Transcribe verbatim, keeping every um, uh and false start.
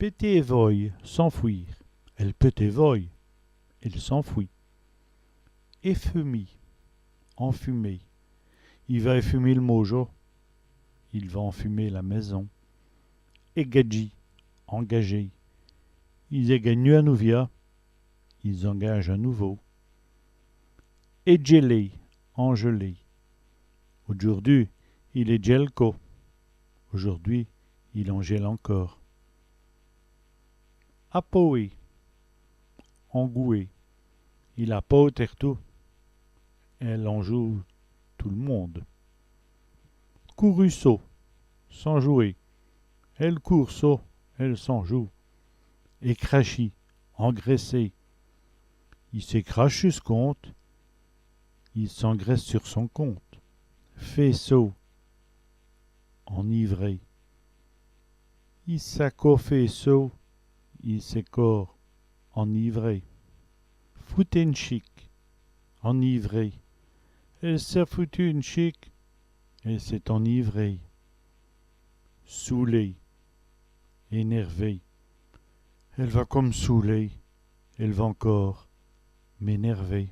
Pèter èvoye, s'enfuir. Èle pète èvoye, elle s'enfuit. Èfumer, enfumer. I va èfumer l' môjo. Il va enfumer la maison. Ègadjî, engager. Is ègadj'nut à nouvia. Ils engagent à nouveau. Èdjèler, engeler. Odjoûrdu, il èdjèle co. Aujourd'hui, il engèle encore. Apower, engouer. Il apowe tèrtous. Elle engoue tout le monde. Couru sot, s'enjouer. Èle coûrt sot, elle s'enjoue. Ècrachî, engraisser. I s'ècrache su s' compte. Il s'engraisse sur son compte. Fé sot, enivrer. I s'a co fé sot, il s'est co enivré. Foute ène chique, enivrer. Èle s'a foutu ène chique, elle s'est enivrée. Sôler, énerver. Èle va co m' sôler, elle va encore m'énerver.